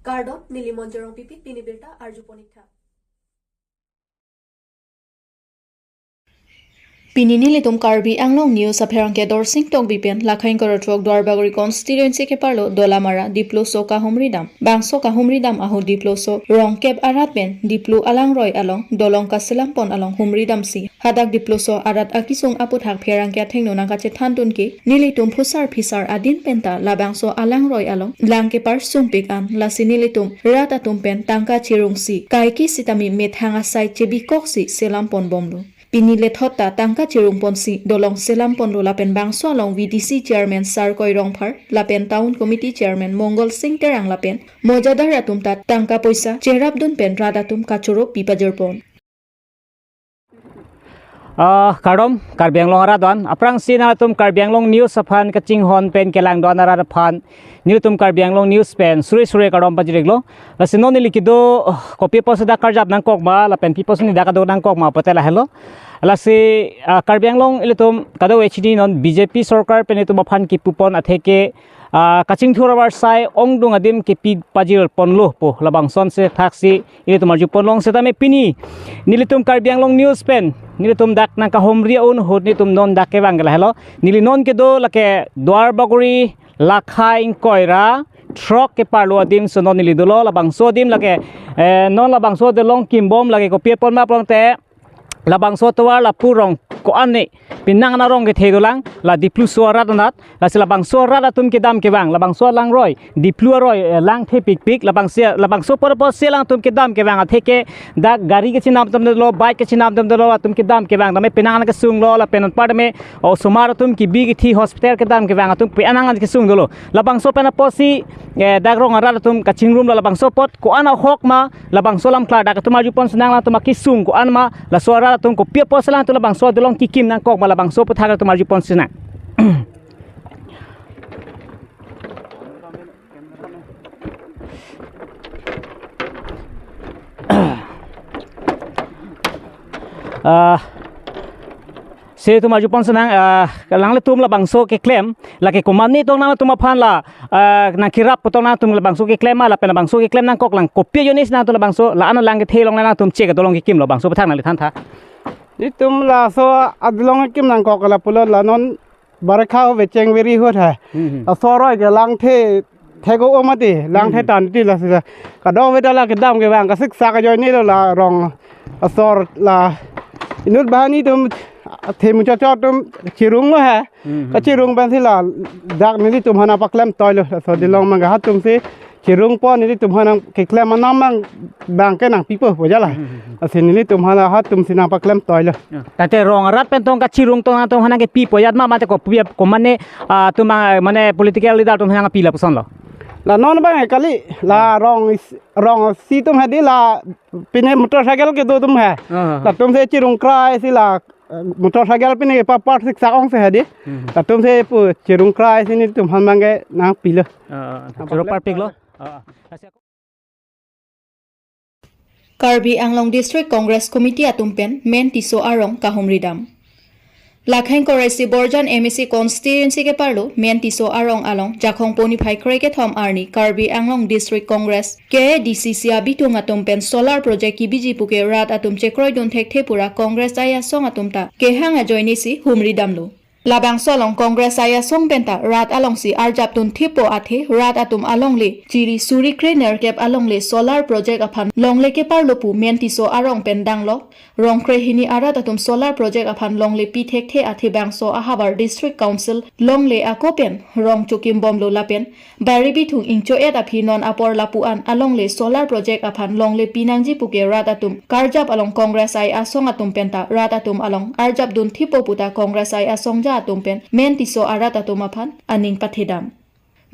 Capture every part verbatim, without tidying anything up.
Kardom, neli Monjorong Pipit, pini birta arju pon ik tha. Pini nelitum Karbi Anglong News apherangke Dorsing Tokbi pen Lakhain Korothuak Duarbagori constituency keparlo Dolamara Dipluso kahumri dam. Bangso kahumri dam ahut Dipluso rongkep arat pen Diplu alangroi along dolong kaselam pon along humri damsi hadak Dipluso arat akesung aputhak pherangke athengno nangkachethan dun ke nelitum phusar phisar adin penta labangso alangroi along lang keparsung pik an, lasi nelitum rat atum pen tangka chirungsi kaike sitame methang asai chebikoksi selam pon bomlo. Pini lethot ta tangka chirung ponsi dolong selam ponlo lapen bangso along V D C chairman Sarkoi Rongphar lapen town committee chairman Mongol Sing Terang lapen mojadar atum ta tangka poisa cherap dun pen rat atum kachoro pi pajir pon. Ah, kardom, Karbi Anglong arat do-an. Aphrangsi nangtum Karbi Anglong News aphan kachinghon pen kelang do-an arat aphan nelitum Karbi Anglong News pen suri suri kardom pajir iklo. Lasi non neli kedo, oh, kopi apotsi dak karjap nangkok ma, lapen pi apotsi neli dak kedo nangkok ma pulote lahelo. Lasi, ah, Karbi Anglong ilitum kadokave chini non B J P sorkar pen itum aphan kipu pon atheke, ah, kachingthur avarsai ongdung adim kepi pajir ponlo pu labangson si thaksi ilitum arju pon long setame pini nelitum Karbi Anglong News pen nelitum dak nangkahumri un ahut nelitum non dak kevang ke lahelo. Neli non kedo lake Duarbagori Lakhain Koira throk keparlo adim so non neli dolo. Labangso adim lake, eh, non labangso dolong kimbom lake kopi apot ma pulote labangso tovar lapu rong ko-an ne penang an arong kethe dolang la Dipluso arat anat, lasi labangso arat atum kedam kevang, labangso alangroi Diplu aroi, eh, langthe pikpik, labangsi, labangso apor apotsi alangtum kedam kevang atheke dak gari kachinam atum dolo, bike kachinam atum dolo, atum kedam kevang tame penang an kesung lo lapen anpar tame osomar atum kebi kethi hospital kedam kevang atum penang an kesung dolo. Labangso pen apotsi, eh, dak rong arat atum kachingrumlo, labangso apot ko-an ahok ma, labangso alam klardak atum arju pon sinang, alangtum akesung ko-an ma, laso arat atum kopi apotsi alangtum labangso dolong kikim nangkok ma, labangso aputhak atum arju pon sinang. Ah, si itum arju pon sinang, ah, alanglitum labangso keklem lake komatne tong nangtum aphan la, ah, nangkerap pu tong nangtum labangso keklem ma lapen labangso keklem nangkok lang kopi ajoine si nangtum labangso la-an alang kethe along nangtum chek adolong kekimlo, bangso aputhak nangli than tha. Itum laso adolong kekim nangkok la pulo la non barekha vecheng veri ahut he. Hmm, hmm. Asoroi ke langthe thek-o mati, langthe Hmm. tan ti la sida. Kadokave ta la kedam kevang kasiksak ajoine lo la rong asor la inut banghini atum themu chochot atum chirunglo he. Hmm, hmm. Kachirung pensi la dak nelitum aphan paklem toilo. So Hmm. dolong mangga atum si chirung pon nelitum aphan keklem anam mang bang ke nangpipo pu jala. Hmm, hmm, hmm. Lasi nelitum aphan atum si nangpaklem toilo. Ya. Tate rong arat pen tong kachirung tong nangtum aphan kepipo ajat ma, mate kopi ap-, komatne, ah, atum, ah, mane political leader atum aphan pilo puson lo. La non bang kali la Ah. rong is-, rong isi atum hedi la pine motorcycle kedo atum he. Ah, ah, ah. Latum si chirung krai si la, eh, motorcycle pine pa part six sa ong si hedi. Hmm. Latum si pu chirung krai si nelitum aphan bang ke nangpilo. Ah, ah, ah. Nangpaklem. Choro parpik lo. Ah, ah. Karbi Anglong District Congress Committee atum pen Men Tisso arong kahumri dam. Lakhain Koraisi Borjan M A C constituency keparlo Men Tisso arong along Jakhong poni phai krekethom arni Karbi Anglong District Congress, K A D C C abitung atum pen solar project kebiji puke rat atum chekroi dun thekthe pura Congress ai asong atum ta kehang ajoine si humri damlo. Labangso along Congress ai asong penta rat alongsi arjap dun thippo athe rat atum alongle chiri suri kre nerkep alongle solar project aphan longle keparlo pu Men Tisso arong pen danglo. Rong kre hini arat atum solar project aphan longle pi thekthe athe bangso ahavar District Council longle ako pen rong chokim bomlo lapen bari bithung ingcho-et aphi non apor lapu-an alongle solar project aphan longle pi nangji puke rat atum karjap along Congress ai asong atum penta rat atum along arjap dun thippo puta Congress ai asongja atum pen Men Tisso arat atum aphan aning pathe dam.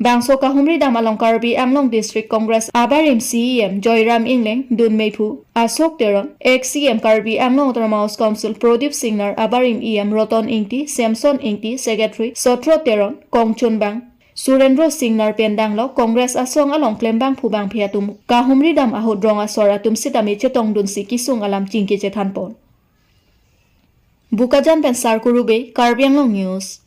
Bangso kahumri dam along Karbi Anglong District Congress abarim C E M Joyram Engleng, dun meiphu Ashok Teron, ex C E M Karbi Anglong Autonomous Council Prodip Singnar, abarim E M Roton Ingti, Samson Ingti, Secretary Sotro Teron, Kongchunbang Surendro Singnar pen danglo Congress asong along klembangphu bangphi atum kahumri dam ahut rong asor atum sitame chetong dunsi kesung alam chingki chethan pon. Bokajan pen Sarkuru Bey, Karbi Anglong News.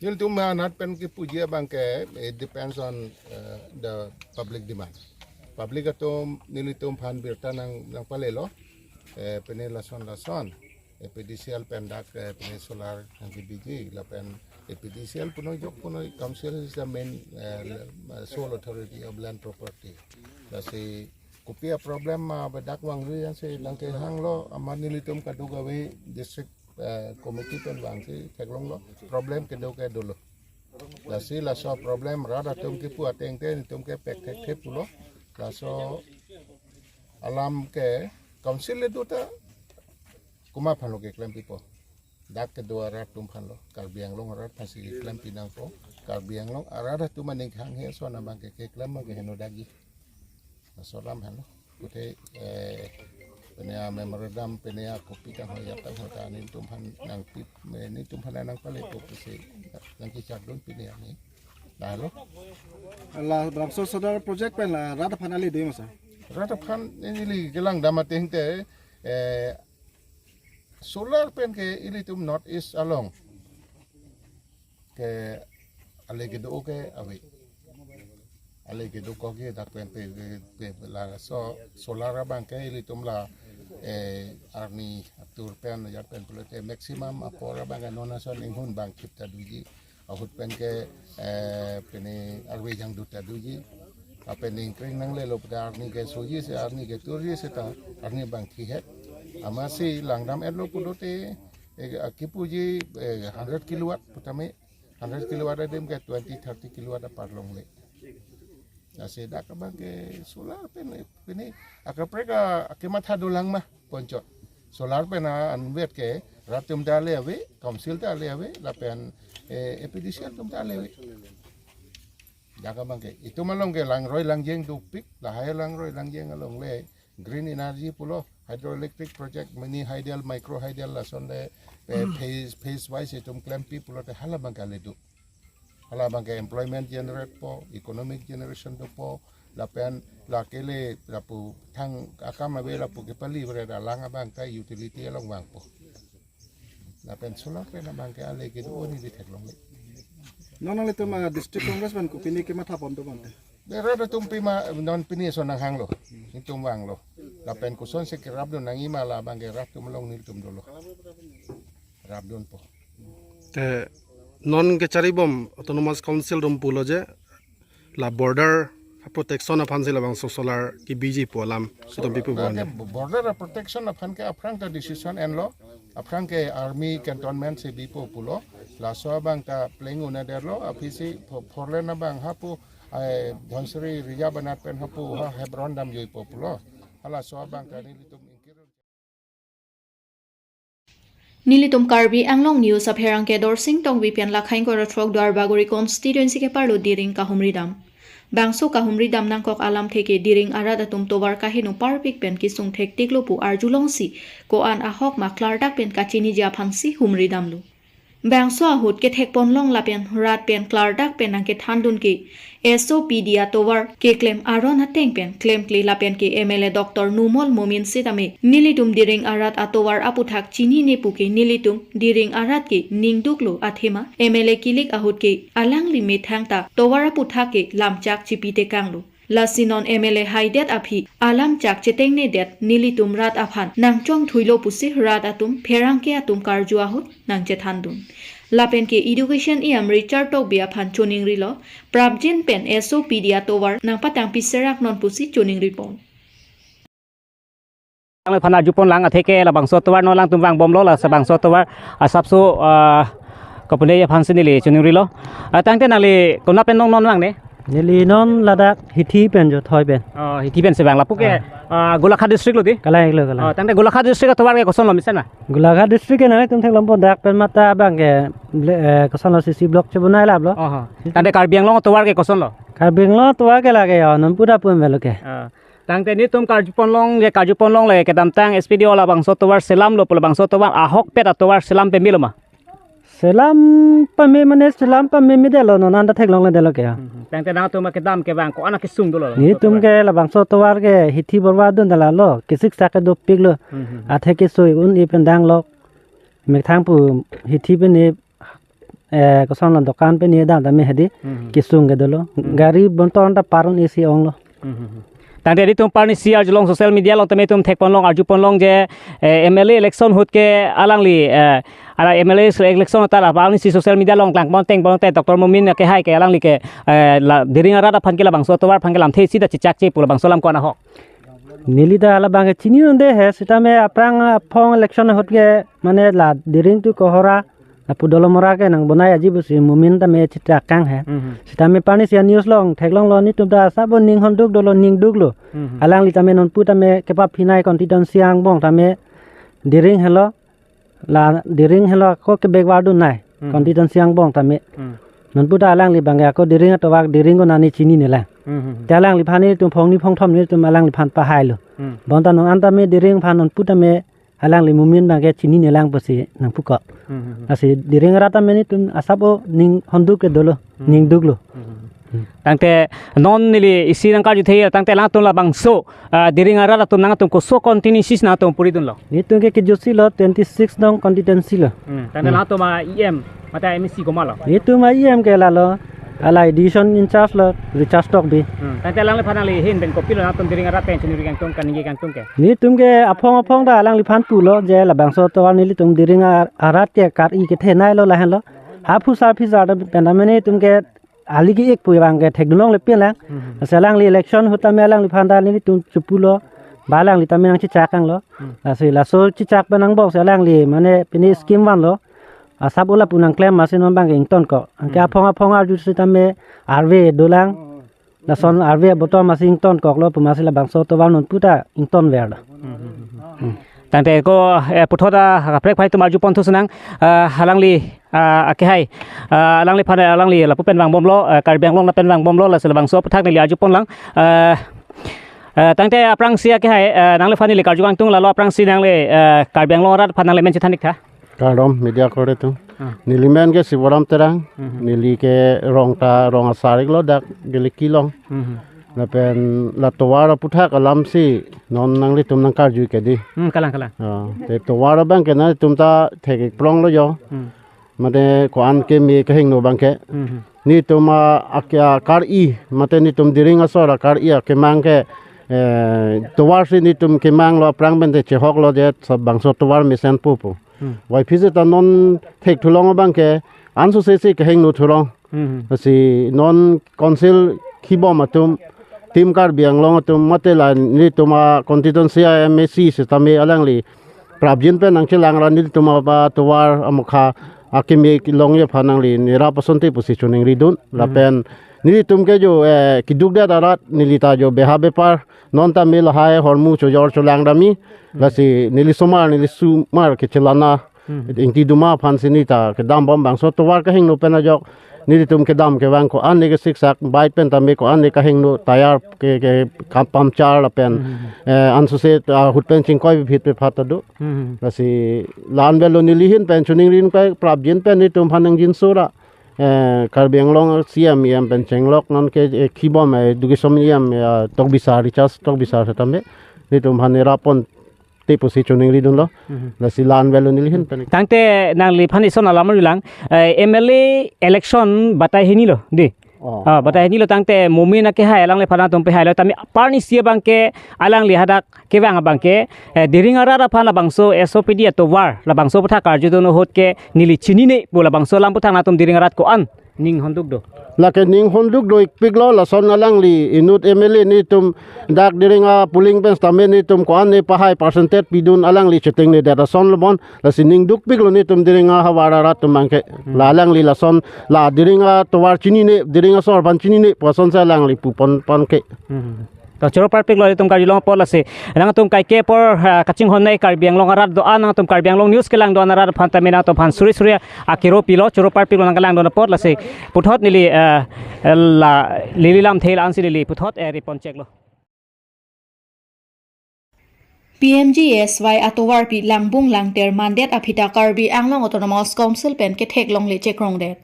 Nelitum anat pen kipuji abang ke, it depends on, uh, the public demand. Public atum nelitum aphan birta nang, nangpalelo, eh, pine lason lason, A P D C L pen dak, eh, pine solar nangkebiji, lapen A P D C L punoi jok punoi, council is the main, eh, le-, eh, sole authority of land property. Lasi kopi a-problem ma bedak vangri yang si nangkehanglo, amat nelitum kadokave district, eh, committee pen vangsi theklonglo, problem kedo ke dolo. Lasi laso problem rat atum kipu ateng te nelitum ke pek thekthe pulo. Laso alam ke council le do ta komat aphanlo keklempipo. Dak kedo arat atum aphanlo. Karbi Anglong arat aphansi keklempi nangpo. Karbi Anglong arat atum aning kehanghe ason abang ke keklem abang ke heno dagi. Laso alam aphanlo. Kute, eh, pine a-memorandum, pine a-kopi tangho, ya tangho ta nelitum aphan nangpi, eh, nelitum aphan nangpalepo pusi nangkecharlun pine a-ne. Lahelo. La bangso solar project pen la rat aphan ale dei ma sir? Rat aphan neli kelang dam ateng te, eh, solar pen ke ilitum North East along ke ale kedo ke ave. Ale kedo ko ke dak pen pe, pe, pe, laso solar abang ke ilitum la, eh, arni atur pen, ajat pen pulote maximum apor abang ke non ason inghun bang thip ta doji. Ahut pen ke, eh, pine arve jangdut ta doji. Lapen ningkring nanglelo pada arni ke soji si, arni ke turji seta, arni bang thihet. Amatsi langdam etlo pulote, eh, kipuji, eh, hundred kilowatt putame, hundred kilowatt adim ke twenty, thirty kilowatt apar longle. Lasi dak abang ke solar pen, eh, pine akaprek a, akematha dolang ma ponchot. Solar pen a-anvet ke rat atum ta ale ave, council ta ale ave, lapen, eh, A P D C L atum ta ale ave. Dak abang ke itum along ke langroi langjeng dopik, lahai langroi langjeng along le green energy pulo, hydroelectric project, mini hydel, micro hydel, lason le, eh, phase, phase wise itum klempi pulote hala abang ke ale do. Hala abang ke employment generate po, economic generation dopo, lapen lake le lapu thang akam ave lapu kepali bre alang abang ke utility along vangpo. Lapen solar pen abang ke ale kedo neli theklongle. Non nanglitum, ah, District Congress pen kopine kematha pon do bang? Rat atum pima non pine ason nanghanglo, itum vanglo. Lapen kosonsi kerapdun nangji ma la abang ke rat atum along nelitum dolo. Rapdunpo. Te non kecharibom Autonomous Council atum pulo je la border protection aphansi labangso solar kebiji pu alam sitame pipo. Lake bang border protection aphan ke aphrang ta decision enlo, aphrang ke army cantonment si bipo pulo, laso abang ta pleng un-edetlo, aphisi pho-, four lane abang hapu, eh, Dhansiri Reserve anat pen hapu ha Hebron damjuipo pulo. Halaso abang ta nelitum ingkir. Nelitum Karbi Anglong News apherangke Dorsing Tokbi pen Lakhain Koratrok Duarbagori constituency keparlo Diring kahumri dam. Bangso kahumri dam nangkok alamthe ke Diring arat atum tovar kaheno parpik pen kesung thektiklo pu arjulongsi ko-an ahok ma klardak pen kachiniji aphansi humri damlo. Bangso ahut kethek ponlong lapen rat pen klardak pen nangkethandun ke S O P D atovar keklem aron ateng pen klemkle lapen ke M L A Doctor Numal Momin sitame nelitum Diring arat atovar aputhak chinine pu ke nelitum Diring arat ke ningduklo athema M L A kilik ahut ke alangli methang ta tovar aputhak ke lamchak chipitekanglo. Lasi non M L A haidet aphi alamchak chetengnedet nelitum rat aphan nangchongthuilo pusi rat atum pherangke atum karju ahut nangchethandun. Lapen ke Education E M Richard Tokbi aphan choningrilo, prapjin pen S O P D atovar nangpatangpi seraknon pusi choningripon. Ang le phana jupon lang atheke labangso atovar non alangtum vangbomlo, lasi bangso atovar asapso, ah, kapune aphansi neli choningrilo. Ah, tangte nangli konat pen non non vang ne? Neli non ladak Hithi pen jo thoi pen. Oh, Hithi pensi vang lapu ke, ah, Golaghat district lo dei? Kalang lo, kalang. Oh, tangte Golaghat district atovar ke kosonlo mesen ma? Golaghat district ke nangtum theklongpo dak pen mata abang ke ble-, eh, kosonlo C C block chebonai laplo. Oh, oh. Tangte Karbi Anglong atovar ke kosonlo? Karbi Anglong atovar ke lake yo, non pura pun velo ke. Ah. Tangte netum karju ponlong, je karju ponlongle kedamtang S P D O labangso atovar selamlo pu labangso atovar ahokpet atovar selam pemelo ma? Selam pame mane selam pamemedetlo, non anta theklongledetlo ke ya. Hmm, hmm. Tangte nangtum kedam ke bang ko-an akesung dolo? Netum ke labangso atovar ke Hithi borwa dun dalalo, kesik sak ke dopiklo. Hmm, hmm. Athe kesoi un-e pen danglok. Methang pu Hithi pen e eh, kosonlo dokan pen ne dam tame hedi, hmm, kesung ke dolo. Hmm. Gari bonton ta parun isi onglo. Hmm. Tangte netum parni si arjulong social media along tame netum thekponlong, arjuponlong je, eh, M L A election ahut ke alangli, eh, ala M L A election ta la parni si social media along klangpon tengpon te Doctor Momin ke hai ke alangli ke, eh, la Diring arat aphan ke labangso atovar aphan ke lamthe isi ta chechakche pu labangso alam ko-an ahok. Neli ta labang ke chininon de he, sitame aphrang aphong election ahut ke mane la Diring to Kohora lapu Dolamara ke nang bonai aji pusi Momin tame chitrakang he. Mhm. Sitame parni si a-news along theklonglo, netum ta asap bo ning honduk dolo, ning duklo. Mhm. Alangli tame nonpu tame kepaphinai constituency angbong tame Diring helo, la Diring helo ako ke backward dunai, mhm, constituency angbong tame. Mhm. Nonpu ta alangli abang ke ako Diring atovar, Diring konat ne chininelang. Mhm. Te alangliphan netum phongni phongthom netum alangliphan pahailo. Mhm. Bonta non an tame Diring aphan nonpu tame alangli Momin abang ke chininelang pusi nangpuko. Hmm, hmm, hmm. Lasi Diring arat tame netum asap bo ning honduk ke dolo, hmm, ning duklo. Hmm, hmm, hmm. Hmm. Tangte non neli isi nangkarjuthe, tangte alangtum labangso, ah, Diring arat atum nangtum koso contingency nangtum puridunlo? Netum ke kejutsi lo twenty-six nong constituency lo. Hmm. Tangte, hmm, alangtum a-E M mate M A C komatlo? Netum a-E M ke lalo, ala division in-charge lo, Richard Tokbi. Hmm. Tangte alangliphan nangli ahin pen kopilo nangtum Diring arat pen choningri kangtung, kaningje kangtung ke? Netum ke aphong aphong ta alangliphan pulo je labangso atovar nelitum Diring ar-, arat ke kar-i kethenei lo lahenlo. Ha phusar phisar ta pen ta mane netum ke ali ke-ik pu abang ke thekdunlongle pinlang. Hmm. Lasi alangli election ahut tame alangliphan ta nelitum chepulo. Ba alangli tame nangchechak kanglo. Hmm. Lasi laso chechak pen angbong si alangli mane pini scheme vanlo. Asap ula pu nangklem masi non abang ke ingtonkok. Anke, hmm, aphong aphong arju sitame arve dolang. Lason arve abotom masi ingtonkoklo pu masi labangso atovar nonpu ta ingtonverlo. Hmm. Tangte ko, eh, puthot ta kaprek aphai atum arjuponthu sinang, eh, alangli, ah, akehai, ah, alangliphan, alangli lapu pen vangbomlo, eh, Karbi Anglong lapen vangbomlo, lasi labangso aphuthak neli arjuponlang, eh, eh, tangte aphrangsi akehai, eh, nangliphan neli karju kangtung lalo aphrangsi nangli, eh, Karbi Anglong arat aphan nangli men chethan iktha. Kardom media kore atum. Ah. Neli men ke Siboram Terang. Mhm. Neli ke rong ta rong asar iklo dak Geleki along. Mhm. Lapen la tovar aphuthak alamsi non nanglitum nangkarju ke di. Hmm, kalang, kalang. Ah, te tovar abang ke nangtum ta thek-ik pronglo jo. Hmm. Mate ko-an keme kehingno abang ke. Hmm. Netum a, a, a kar-i, mate netum Diring asor a kar-i akemang ke, eh, tovar si netum kemanglo aphrang pen te chehoklo je labangso tovar mesen pupu. Hmm. Wai phisi ta non thekthulong abang ke, ansose si kehingno thulong. Hmm. Lasi non council kibom atum, Team Karbi Anglong atum, mate la netum a constituency a M A C sitame alangli prapjin pen nangchelang ra netum atovar amokha akeme longji aphan nangli nerap asonte pusi choningridun. Hmm. Lapen netum ke jo, eh, keduk det arat, neli ta jo beha bepar, non tame lahai hormu chojor cholang dami. Hmm. Lasi neli somar, neli somar kechelana. Hmm. Ingti duma aphan si neli ta kedambom, bangso tovar kehingno pen ajok netum kedam kevang ko-an ne kesiksak, bike pen tame ko-an ne kehingno, tire ke, ke kam puncture lapen, hmm, eh, ansose ahut pen chingkoi phit pe phat ta do. Hmm. Lasi la-an avelo neli ahin pen choningri, ke prapjin pen netum aphan nangjinso ra, eh, Karbi Anglong C M E M pen chenglok non ke, eh, kibom, eh, education E M, eh, Tokbi sir, Richard Tokbi sir setame netum aphan nerap ponte pusi choningridunlo. Mhm. Lasi la-an avelo neli ahin pen. Tangte nangliphan ison alam arjulang, eh, M L A election batai hinilo di. Oh. Ah, batai hinilo, tangte Momin akehai alangliphan nangtum pehailo, tame parni si abang ke alangli hadak kevang abang ke, eh, Diring arat aphan labangso S O P D atovar, labangso aphuthak karjudun ahut ke neli chinine pu labangso alam aphuthak nangtum Diring arat ko-an ning honduk do? Lake ning honduk do-ikpiklo, lason alangli inut M L A netum dak Diring a polling pen sitame netum ko-an ne pahai percentage pidun, alangli chetingnedet ason lobon. Lasi ning dukpiklo netum Diring ahavar arat atum abang ke. Hmm. La alangli lason la Diring atovar chinine, Diring asor aphan chinine pu asonsi alangli pupon pon ke. Hmm. To choro parpiklo itum karjulong apot, lasi nangtum kaike apor, ah, kachinghon nai Karbi Anglong arat do-an, nangtum Karbi Anglong News kelang do-an arat aphan tame nangtum aphan suri suri akero pilo, choro parpiklo nangkelangdun apot. Lasi puthot neli, eh, la, neli lamthe la-ansi neli puthot, eh, ripon cheklo. P M G S Y atovarpi Langbung Langter mandet aphi ta Karbi Anglong Autonomous Council pen ketheklongle chekrongdet.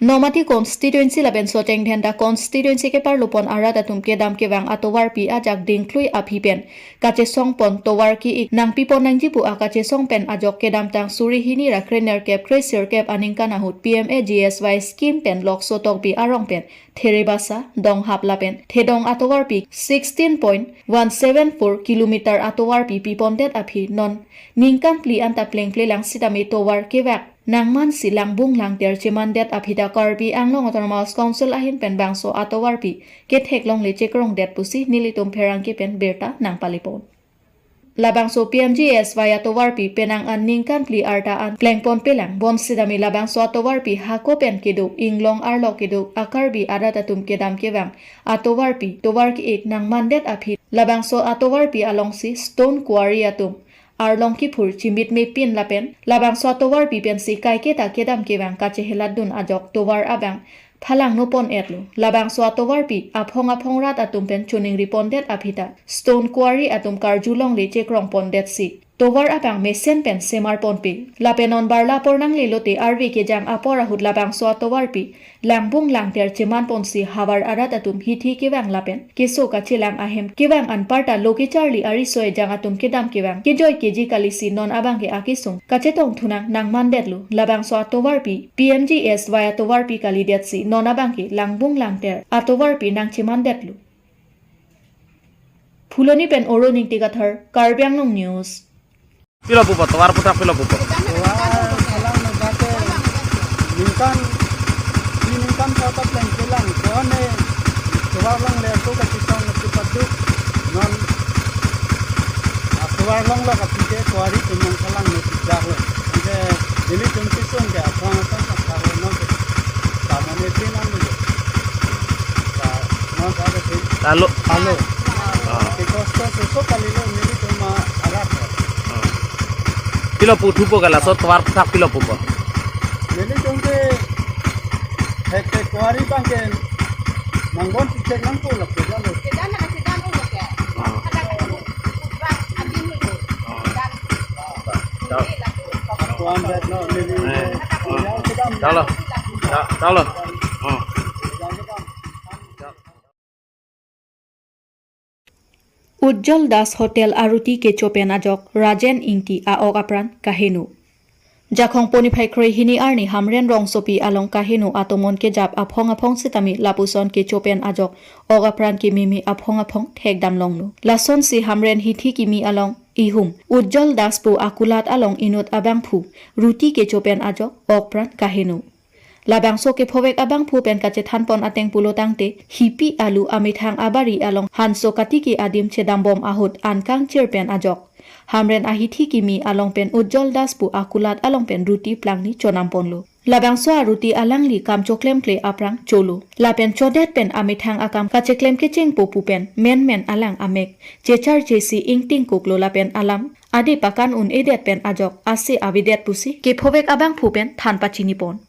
Nomati constituency lapen Socheng Dhenta constituency keparlopon arat atum kedam kevang atovarpi ajak dingklui aphi pen kachesongpon tovar ke-ik nangpipon nangji pu akachesong pen ajok kedamtang suri hini ra krenerkep kresirkep aningkan ahut P M A G S Y scheme pen Lokso Tokbi arong pen Therebasa, Donghap lapen Thedong atovarpi sixteen point one seven four kilometer atovarpi pipondet aphi non ningkan phli anta plengplelang sitame tovar kevak nangmansi langbung langter chemandet aphi ta Karbi Anglong Autonomous Council ahin pen bangso atovarpi ketheklongle chekrongdet pusi nelitum pherangke pen birta nangpalipon. Labangso P M G S Y atovarpi penang an ningkan phli arta an plengponpelang bonsitame labangso atovarpi hako pen kedo inglong arlo kedo a-Karbi arat atum kedam kevang atovarpi tovar ke-ik nangmandet aphi labangso atovarpi alongsi stone quarry atum arlong kiphur chimit mepin lapen labangso atovarpi pensi kaiketa kedam kevang kachehelatdun ajok tovar abang phalangno pon-etlo. Labangso atovarpi aphong aphong rat atum pen choningri pondet aphi ta stone quarry atum karjulongle chekrong pondetsi tovar abang mesen pen semar ponpe. Lapen non barla apor nanglelote arve kejang apor ahut labangso atovarpi langbung langter cheman ponsi havar arat atum hithi kevang lapen keso kachelang ahem kevang anparta lo kecharli ariso ejang atum kedam kevang kejoi keji kalisi non abangke akesung kachetong thunang nangmandetlo. Labangso atovarpi P M G S Y atovarpi kalidetsi non abangke langbung langter atovarpi nangchemandetlo. Phuloni pen Oro Ningti Kathar, Karbi Anglong News. Pilo pupo, tovar puthak pilo pupo. Tovar phalangno jate ningkan, ni ningkan kota plengplelang, kone tovar longle ako kachisong kachipaduk, non atovar longlo kapike quarry tumong phalangno tijak lo. Ante nelitum kesung ke aphong aphong sakha lo non ke. Tamane tin ang lo. Sa, non sa ke tin. Lalo. Lalo. Ah. Ke kosto suso kalilo nelitum ma arat lo. Ah. Pilo puthupo ke laso tovar puthak pilo pupo. Nelitum ke hek hek quarry abangke nangbon pichek nangpo lapu jalo. Sedan na sedan ulo ke. Ah. Ada kubrak abin ulo. Ah. Dan. Chalo. Ini lapu. Kuan dat no neli. Eh. Ah. Chalo. Cha-, chalo. Ah. Ujjwal Das Hotel aruti kecho pen ajok Rajen Ingti a-ok apran kaheno. Jakhong poni phai kroi hini arni Hamren rongsopi along kaheno atomon kejap aphong aphong sitame lapuson kecho pen ajok ok apran kememe aphong aphong thekdam longlo. Lasonsi Hamren hithi kimi along ihum Ujjwal Das pu akulat along inut abangphu ruti kecho pen ajok ok pran kaheno. Labangso kephovek abangphu pen kachethanpon ateng pulo tangte, hipi alu amethang abari along hanso katiki adim chedambom ahut ankang chir pen ajok Hamren ahithi kimi along pen Ujjwal Das pu akulat along pen ruti plangni chonamponlo. Labangso aruti alangli kam choklemkle aphrang cholo. Lapen chodet pen amethang akam kacheklem kechengpo pu pen menmen alang amek checharchesi ingtingkoklo lapen alam ade pakan un-edet pen ajok ase avedet pusi kephovek abangphu pen than pachinipon.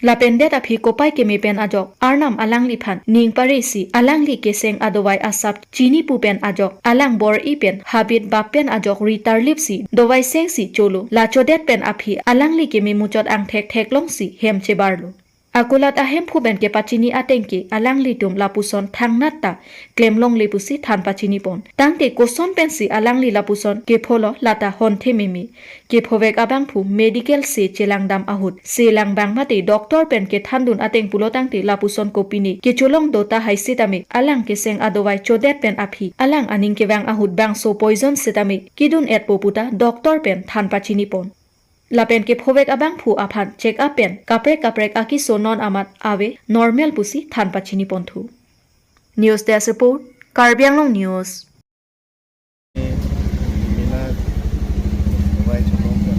Lapen det aphi kopai keme pen ajok Arnam alangliphan ning paresi alangli keseng adovai asap chini pu pen ajok alang bor-i pen habit bap pen ajok ri tarlipsi dovai sengsi cholo. La chodet pen aphi alangli keme muchot angthek theklongsi hem chebarlo. Akulat ahemphu pen kepachini ateng ke alanglitum lapuson thangnat ta klemlongle pusi than pachinipon. Tangte koson pensi alangli lapuson kepholo lata honthe meme. Kephovek abangphu medical se chelangdam ahut se langbang mate doctor pen kethandun ateng pulo tangte lapuson kopine kecholong dota hai sitame alang keseng adovai chodet pen aphi alang aning kevang ahut bangso poison sitame kidun-etpo puta doctor pen than pachinipon. Lapen kephovek abangphu aphan check up pen kaprek kaprek akeso non amat ave normal pusi than pachinipon thu. News Desk Report, Karbi Anglong News. Mina, wai chulong ka.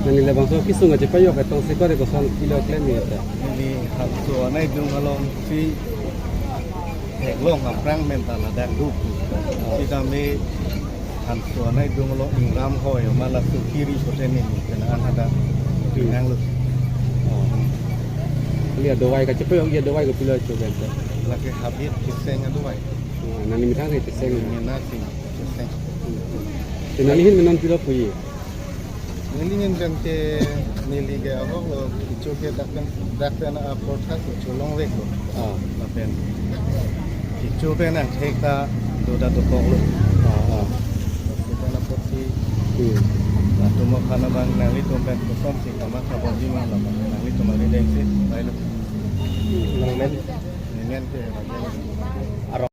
Nangli labangso kesung kachepayok etong si kore koson pilo klem ni ta. Ini hapso anai dung alongsi theklong aphrang pen ta ladak duk. Sitame hapso anai dung along ingram hoi ma laso kiri kote ni kena an ada. Hmm. Nanglo. Oh. Ini adovai kachepayok, iya adovai kopilo cho kan ta. Lake habit keseng adovai. Oh, nangli methang si keseng. Mina si keseng. Hmm. Te nangli ahin me non pilo puji? Neli ahin pen ke, neli ke ahok lo, kecho ke dak pen, dak pen apor tha kecho longvek lo. Ah. Lapen kecho pen angthek ta do ta dokok lo. Ah, ah. Kecho pen apor si. Hmm. Latum aphan abang nanglitum pen kosonsi kamatha bomji ma lo, nanglitum ari deng si, bai lo. Nangmen? Nemen ke, bai lo. Aro